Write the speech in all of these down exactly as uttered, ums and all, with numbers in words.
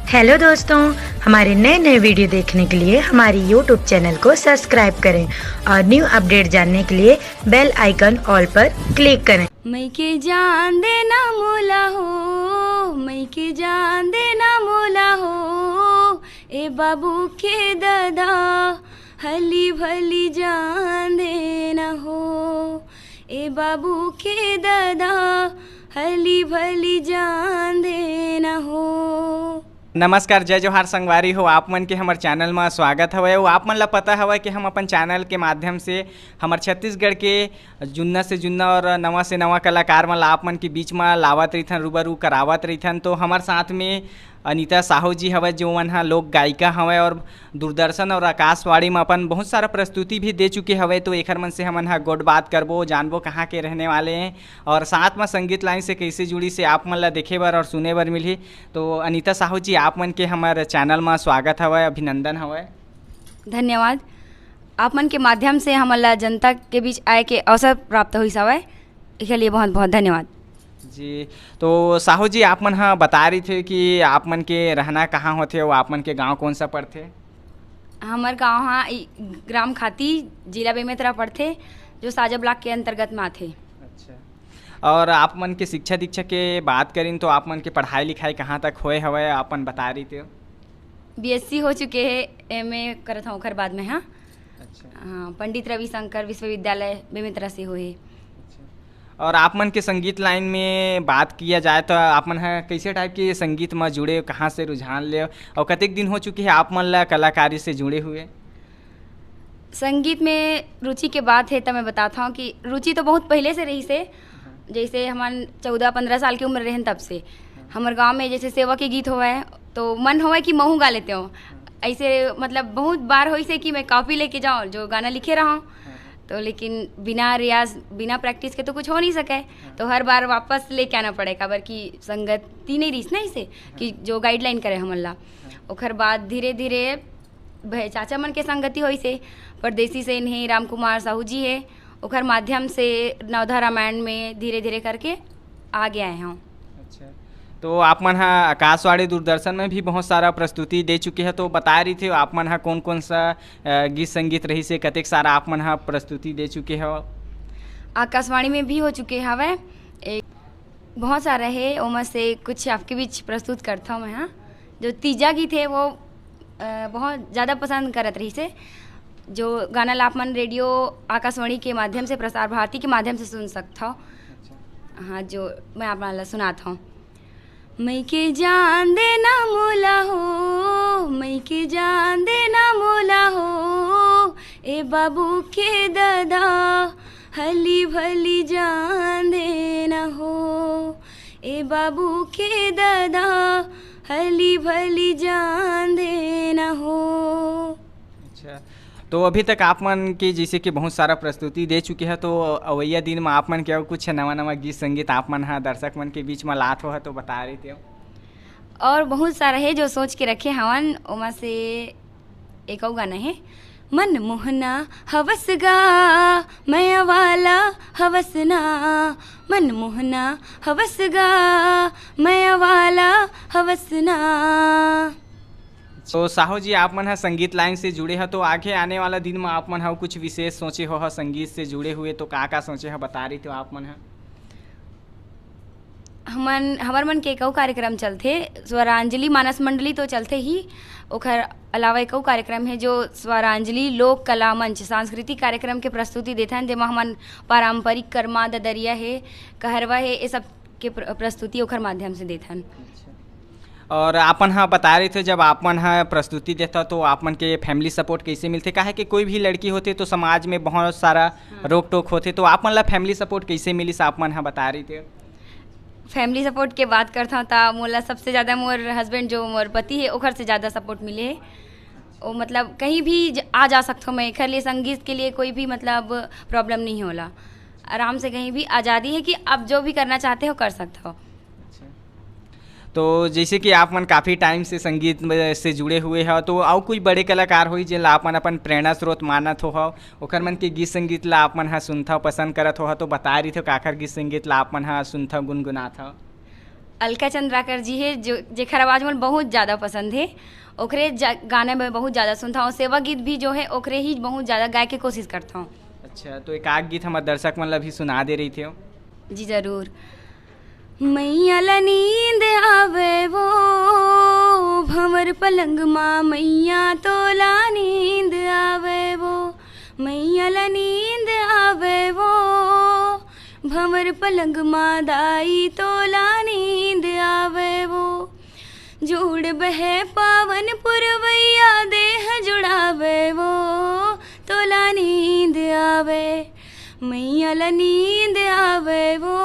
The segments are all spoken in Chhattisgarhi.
हेलो दोस्तों, हमारे नए नए वीडियो देखने के लिए हमारी यूट्यूब चैनल को सब्सक्राइब करें और न्यू अपडेट जानने के लिए बेल आइकन ऑल पर क्लिक करें। मई के जान देना मोला हो, मई के जान देना मोला हो, ए बाबू के दादा, हली भली जान देना हो, ए बाबू के दादा, हली भली जान देना हो। नमस्कार, जय जोहार संगवारी हो, आप मन के हमर चैनल म स्वागत हवय। अउ आप मन ला पता हवय कि हम अपन चैनल के माध्यम से हमर छत्तीसगढ़ के जुन्ना से जुन्ना और नवा से नवा कलाकार मन ला आप मन के बीच म लावत रहिथन, रूबरू करावत रहिथन। तो हमर साथ में अनिता साहू जी हवय, जो मन ह लोक गायिका हवय और दूरदर्शन और आकाशवाणी म अपन बहुत सारा प्रस्तुति भी दे चुके हवय। तो एखर मन से हमन ह गोठ बात करबो, जानबो कहाँ के रहने वाले हैं और साथ म संगीत लाइन से कैसे जुड़ी से आप मन ला देखे बर और सुने बर मिलही। तो अनिता साहू जी, आप मन के हमर चैनल म स्वागत हवय, अभिनंदन हवय। धन्यवाद। आप मन के माध्यम से हमन ला जनता के बीच आए के अवसर प्राप्त होइस हवय, एकर लिए बहुत बहुत धन्यवाद। जी, तो साहू जी, आप मन ह बता रही थे कि आप मन के रहना कहाँ होथे अउ आप मन के गांव कौन सा पड़थे? हमर गांव ह ई ग्राम खाती, जिला बेमेतरा पड़थे, जो साजा ब्लॉक के अंतर्गत में आथे। अच्छा। और आप मन के शिक्षा दीक्षा के बात करिन तो आप मन के पढ़ाई लिखाई कहाँ तक होए हवय, आपन बता रही थे? बीएससी हो चुके हे, एमए करत हूँ ओखर बाद में, हाँ। अच्छा। हाँ, पंडित रविशंकर विश्वविद्यालय बेमेतरा से होए। अच्छा। और आप मन के संगीत लाइन में बात किया जाए तो आप मन ह कैसे टाइप के संगीत में जुड़े, कहाँ से रुझान ले और कतेक दिन हो चुके हैं आप मन ला कलाकारी से जुड़े हुए? संगीत में रुचि के बात है, तो मैं बताता हूँ कि रुचि तो बहुत पहले से रही से। जैसे हमन चौदह पंद्रह साल की उम्र रहन, तब से हमर गांव में जैसे सेवा के गीत होवे, तो मन होवे कि महू गा लेते हो। ऐसे मतलब बहुत बार होइस हे कि मैं कॉपी लेके जाऊँ, जो गाना लिखे रहा हूँ, तो लेकिन बिना रियाज, बिना प्रैक्टिस के तो कुछ हो नहीं सके। तो हर बार वापस लेके आना पड़े, काबर कि संगति नहीं रहीस ना इसे कि जो गाइडलाइन करे हमन ला। ओखर बाद धीरे धीरे भे-, चाचा मन के संगति होइस हे, परदेसी सेन हे, राम कुमार साहू जी हे, ओखर माध्यम से नवधा रामायण में धीरे धीरे करके आगे आए हूँ। अच्छा, तो आप मन ह आकाशवाणी दूरदर्शन में भी बहुत सारा प्रस्तुति दे चुके हैं, तो बता रही थे आप मन ह कौन कौन सा अ, गीत संगीत रही से, कतेक सारा आप मन ह प्रस्तुति दे चुके हो? आकाशवाणी में भी हो चुके हवय, एक बहुत सारा है, ओमा से कुछ आपके बीच प्रस्तुत करता हूँ मैं। हाँ, जो तीजा गीत है वो अ, बहुत ज़्यादा पसंद करत रही से। जो गाना ला आप मन रेडियो आकाशवाणी के माध्यम से, प्रसार भारती के माध्यम से सुन सकता हो। हाँ, जो मैं आप मन ला सुनात हूँ। मई के जान देना मोला हो, मई के जान देना मोला हो, ए बाबू के दादा, हली भली जान देना हो, ए बाबू के दादा, हली भली जान देना हो। अच्छा, तो अभी तक आप मन के जैसे कि बहुत सारा प्रस्तुति दे चुके हैं, तो अवैया दिन में आप मन के अउ कुछ नवा नवा गीत संगीत आप मन ह दर्शक मन के बीच में लात हो, तो बता रही थे। और बहुत सारा है जो सोच के रखे हवन, ओमा से एक अउ गाना है, मन मोहना हवस गा, मया वाला हवस ना, मन मोहना हवस गा, मया वाला हवस ना। तो साहू जी, आप मन ह संगीत लाइन से जुड़े ह, तो आगे आने वाला दिन में आप मन ह कुछ विशेष सोचे हो ह संगीत से जुड़े हुए, तो का का सोचे ह, बता रही तो आप मन ह? हमन, हमर मन के एक अउ कार्यक्रम चलथे, स्वरांजलि मानस मंडली तो चलथे ही, ओखर अलावा एक अउ कार्यक्रम है जो स्वरांजलि लोक कला मंच सांस्कृतिक कार्यक्रम के प्रस्तुति देथन, जेमा हमन पारंपरिक करमा, ददरिया है, कहरवा है, ये सब के प्र-, प्रस्तुति ओखर माध्यम से देथन। अच्छा। और आपन ह बता रहे थे, जब आपन ह प्रस्तुति देता तो आप मन के फैमिली सपोर्ट कैसे मिलथे? काहे कि कोई भी लड़की होथे तो समाज में बहुत सारा हाँ। रोक टोक होथे, तो आप मन ला फैमिली सपोर्ट कैसे मिलिस, आप मन ह बता रहे थे? फैमिली सपोर्ट के बात करता हूँ, तो मोला सबसे ज़्यादा मोर हस्बैंड, जो मोर पति है, ओखर से ज़्यादा सपोर्ट मिले है। वो मतलब कहीं भी ज-, आ जा सकता हूँ मैं, एखर लिए संगीत के लिए कोई भी मतलब प्रॉब्लम नहीं होला। आराम से कहीं भी आज़ादी है कि आप जो भी करना चाहते हो, कर सकते हो। अच्छा। तो जैसे कि आप मन काफ़ी टाइम से संगीत में, से जुड़े हुए हो, तो अउ कोई बड़े कलाकार होई, जेला आप मन अपन प्रेरणा स्रोत मानत हो, ओकर मन के गीत संगीत ला आप मन ह सुनथव, पसंद करत हो, तो बता रही थे, काखर गीत संगीत ला आप मन ह सुनथव, गुनगुनाथव? अलका चंद्राकर जी हे, जो, जेकर आवाज़ मोला बहुत ज़्यादा पसंद हे, ओकरे जा-, गाना मैं बहुत ज़्यादा सुनथौं। सेवा गीत भी जो हे, ओकरे ही बहुत ज़्यादा गाए के कोशिश करथौं। अच्छा, तो एक आध गीत हमर दर्शक मन ला भी सुना दे रहिथेव। जी, जरूर। मैया ला नींद आवे वो भंवर पलंग मा, मैया तोला नींद आवे वो, मैया ला नींद आवे वो भंवर पलंग मा, दाई तोला नींद आवे वो। जूड़ बहे पावन पुरवैया, देह जुड़ावे वो, तोला नींद आवे। मैया ला नींद आवे वो,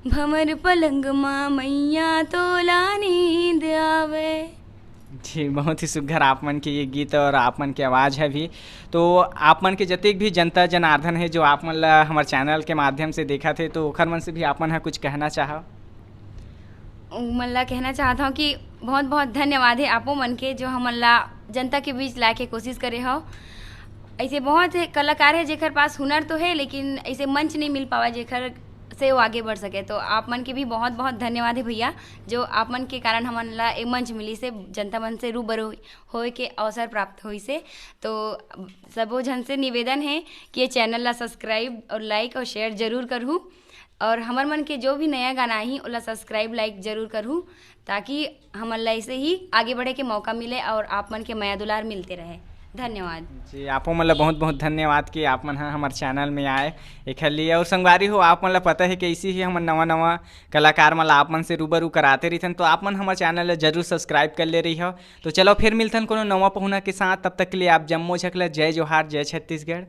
भंवर पलंग मा, मैया तोला नींद आवे। जी, बहुत ही सुघर आप मन के ये गीत और आप मन के आवाज़ हे भी। तो आप मन के जतेक भी जनता जनार्दन हे, जो आप मन ला हमर चैनल के माध्यम से देखत हे, तो ओखर मन से भी आप मन ह कुछ कहना चाहव? उमन ला कहना चाहत हौं कि बहुत बहुत धन्यवाद हे आपो मन के, जो हमन ला जनता के बीच लाए के कोशिश करे हव। ऐसे बहुत हे कलाकार हे, जेकर पास हुनर तो हे, लेकिन ऐसे मंच नहीं मिल पावा, जेकर से वो आगे बढ़ सके। तो आप मन के भी बहुत बहुत धन्यवाद हे भैया, जो आप मन के कारण हमन ला एक मंच मिलिस हे जनता मन से रूबरू होए के अवसर प्राप्त होइस हे। तो सबो झन से निवेदन हे कि ये चैनल ला सब्सक्राइब और लाइक और शेयर जरूर करहू, और हमर मन के जो भी नया गाना आही, ओला सब्सक्राइब, लाइक जरूर करहू, ताकि हमन ला ऐसे ही आगे बढ़े के मौका मिले और आप मन के मया दुलार मिलते रहे। धन्यवाद। जी, आपो मन ला बहुत बहुत धन्यवाद कि आप मन ह हमर चैनल में आए एखर लिए। और संगवारी हो, आप मन ला पता हे कि ऐसे ही हमन नवा नवा कलाकार मन ला आप मन से रूबरू कराते रहिथन, तो आप मन हमर चैनल ला जरूर सब्सक्राइब कर ले रहिहव। तो चलो, फिर मिलथन कोनो नवा पहुना के साथ। तब तक के लिए आप जम्मो झन ला जय जोहार, जय छत्तीसगढ़।